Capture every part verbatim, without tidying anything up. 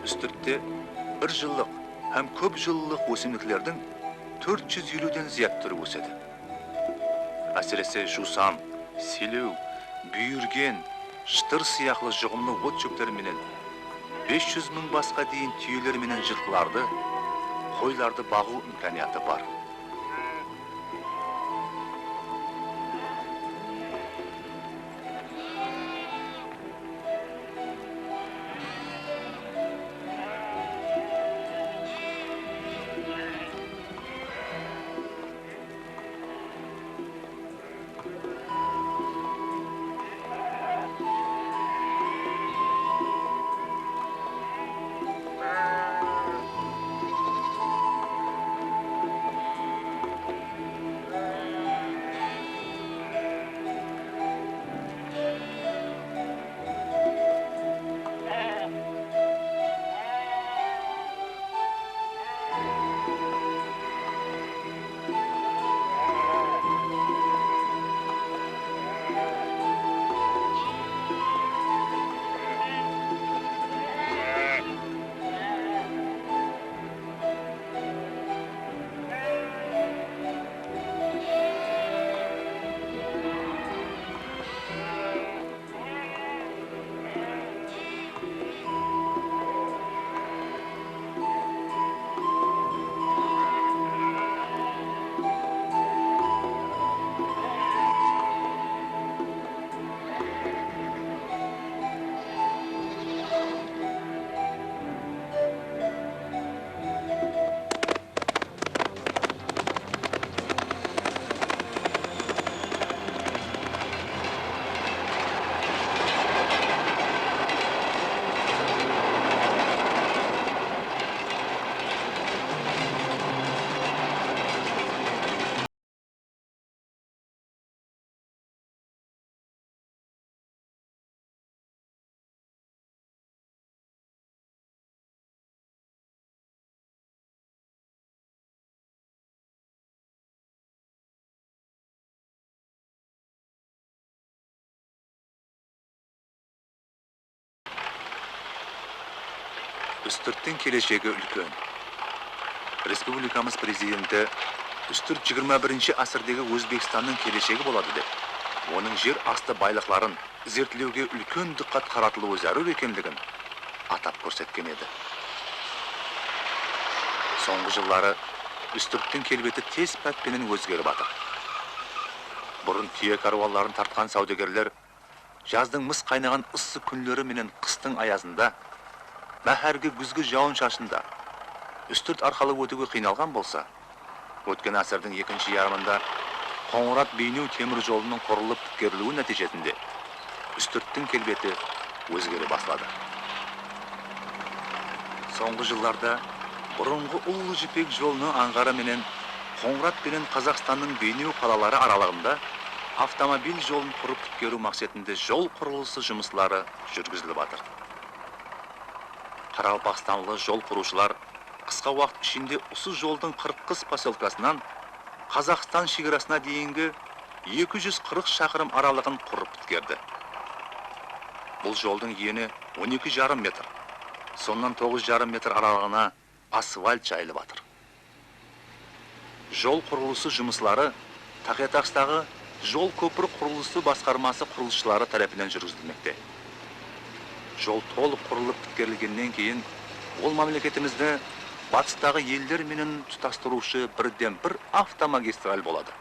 Ústirtte bir jıllıq hám kóp jıllılıq ósimliklerdiń tórt júz eliwden zıyat túri ósedi. Ásirese, juwsan, selew, búyirgen, shıtır sıyaqlı juǵımlı ot-shópler menen bes júz mıń basqa deyin túyeler menen jılqılardı, qoylardı baǵıw imkaniyatı bar. Ústirttiń keleshegi úlken. Respublikamız Prezidenti Ústirt jigirma birinshi ásirdegi Ózbekstannıń keleshegi boladı dep, onıń jer astı baylıqların izertlewge úlken dıqqat qaratılıwı zárúr ekenligin atap kórsetken edi. Sońǵı jılları Ústirttiń kelbeti tez pát penen ózgerip atır. Burın túye kárwanların tartqan sawdagerler jazdıń mıs qaynaǵan ıssı kúnleri menen qıstıń ayazında, báhárgi gúzgi jawın-shashında Ústirt arqalı ótiwge qıynalǵan bolsa, ótken ásirdiń ekinshi yarımında Qońırat-Beynew temir jolınıń qurılıp pitkeriliwi nátiyjesinde Ústirttiń kelbeti ózgere basladı. Sońǵı jıllarda burınǵı Ullı jipek jolınıń ańǵarı menen Qońırat penen Qazaqstannıń Beynew qalaları aralıǵında avtomobil jolın qurıp pitkeriw maqsetinde jol qurılısı jumısları júrgizilip atır. Qaraqalpaqstanlı jol qurıwshılar qısqa waqıt ishinde usı joldıń Qırqqız posyolkasınan Qazaqstan shegarasına deyingi eki júz qırq shaqırım aralıǵın qurıp pitkerdi. Bul joldıń eni on eki jarım metr, sonnan toǵız jarım metr aralıǵına asfalt jayılıp atır. Jol qurılısı jumısları Taqıyatastaǵı jol kópir qurılısı basqarması qurılısshıları tárepinen júrgizilmekte. Jol tolıq qurılıp pitkerilgennen keyin ol mámleketimizdi batıstaǵı eller menen tutastırıwshı birden-bir avtomagistral boladı.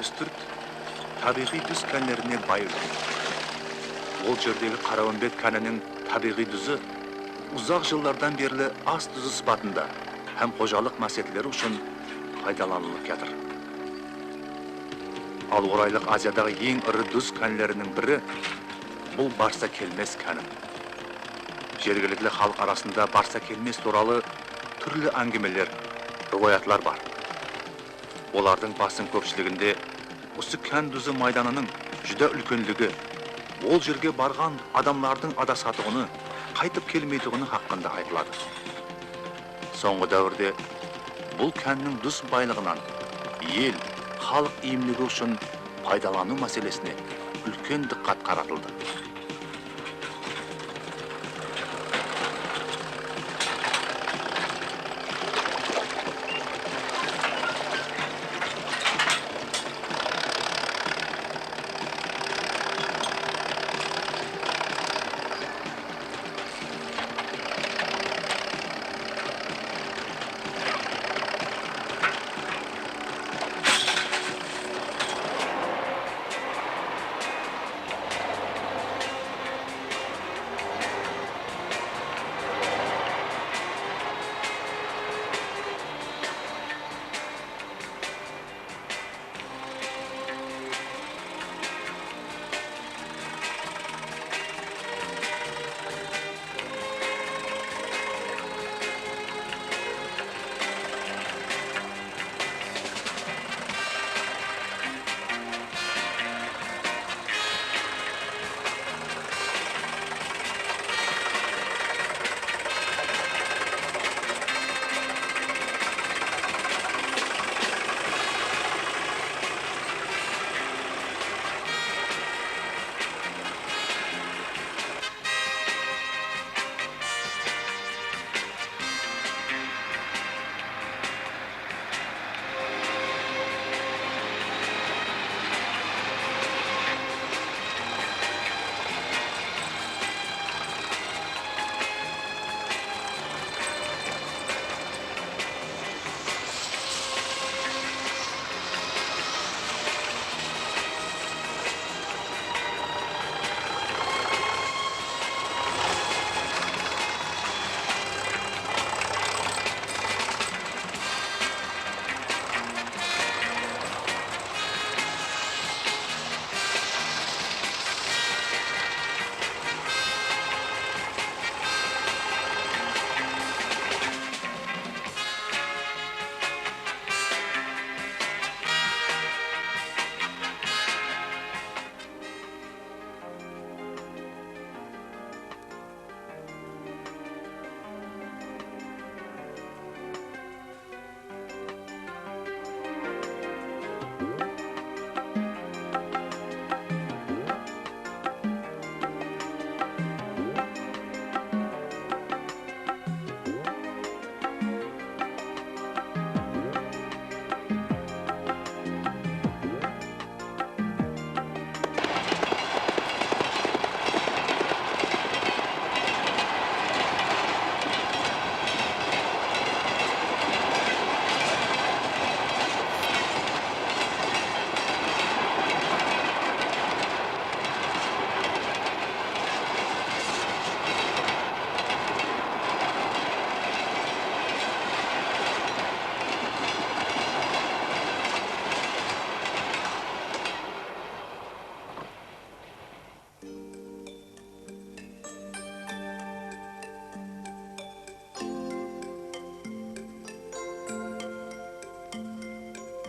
Ústirt tábiyǵıy duz kánlerine bay úlke. Ol jerdegi Qaraómbet kániniń tábiyǵıy duzı uzaq jıllardan berli as duzı sıpatında hám xojalıq maqsetleri ushın paydalanılıp kiyatır. Al Oraylıq Aziyadaǵı eń iri duz kánleriniń biri bul Barsakelmes káni. Jergilikli xalıq arasında Barsakelmes tuwralı túrli áńgimeler, riwayatlar bar. Olardıń basım kópshiliginde usı kán duzı maydanınıń júdá úlkenligi, ol jerge barǵan adamlardıń adasatuǵını, qaytıp kelmeytuǵını haqqında aytıladı. Sońǵı dáwirde bul kánniń duz baylıǵınan el, xalıq iymligi ushın paydalanıw máselesine úlken dıqqat qaratıldı.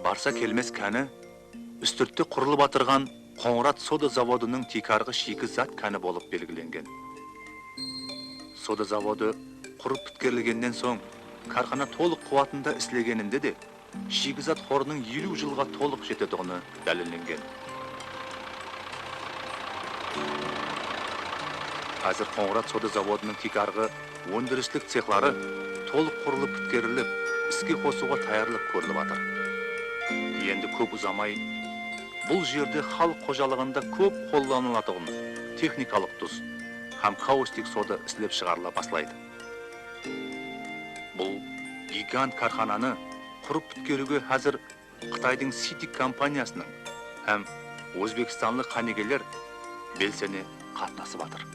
Barsakelmes káni Ústirtte qurılıp atırǵan Qońırat soda zavodınıń tiykarǵı shiyki zat káni bolıp belgilengen. Soda zavodı qurıp pitkerilgennen soń, kárxana tolıq quwatında islegeninde de, shiyki zat qorınıń eliw jılǵa tolıq jetetuǵını dálillengen. Házir Qońırat soda zavodınıń tiykarǵı óndirislik cexları tolıq qurılıp pitkerilip, iske qosıwǵa tayarlıq kórilip atır. Endi kóp uzamay bul jerde xalıq xojalıǵında kóp qollanılatuǵın texnikalıq duz hám kaustik soda islep shıǵarıla baslaydı. Bul gigant kárxananı qurıp pitkeriwge házir Qıtaydıń CITIC kompaniyasınıń hám ózbekstanlı qánigeler belsene qatnasıp atır.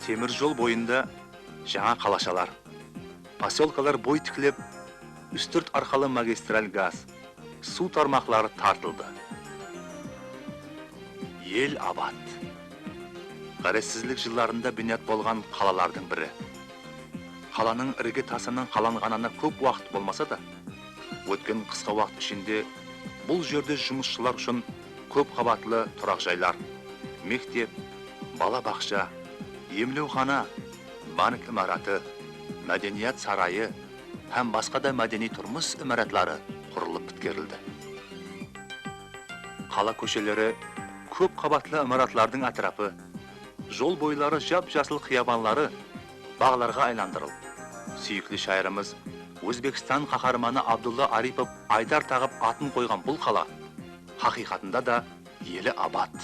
Temir jol boyında jańa qalashalar, posyolkalar boy tiklep, Ústirt arqalı magistral gaz, suw tarmaqları tartıldı. El abat. Ǵárezsizlik jıllarında binyat bolǵan qalalardıń biri. Qalanıń irge tasınıń qalanǵanına kóp waqıt bolmasa da, ótken qısqa waqıt ishinde bul jerde jumısshılar ushın kóp qabatlı turaq jaylar, mektep, bala baqsha, emlewxana, bank imaratı, mádeniyat sarayı hám basqa da mádeniy-turmıs imaratları qurılıp pitkerildi. Qala kósheleri, kóp qabatlı imaratlardıń átirapı, jol boyları jap-jasıl qıyabanları baǵlarǵa aylandırılıp, súyikli shayırımız, Ózbekstan qaharmanı Abdulla Aripov Aydar taǵıp atın qoyǵan bul qala haqıyqatında da eli abat,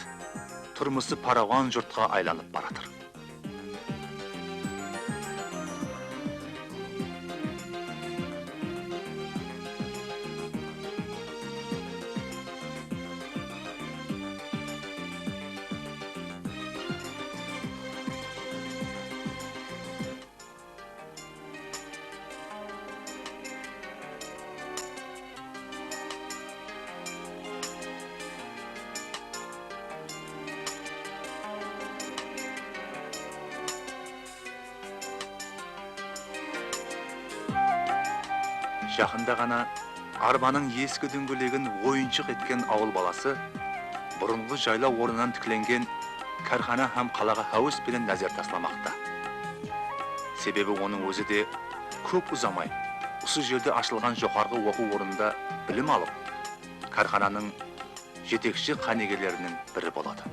turmısı parawan jurtqa aylanıp baratır. Jaqında ǵana arbanıń eski dóńgelegin oyınshıq etken awıl balası burınǵı jaylaw ornınan tiklengen kárxana hám qalaǵa háwes penen názer taslamaqta. Sebebi onıń ózi de kóp uzamay usı jerde ashılǵan joqarǵı oqıw ornında bilim alıp, kárxananıń jetekshi qánigeleriniń biri boladı.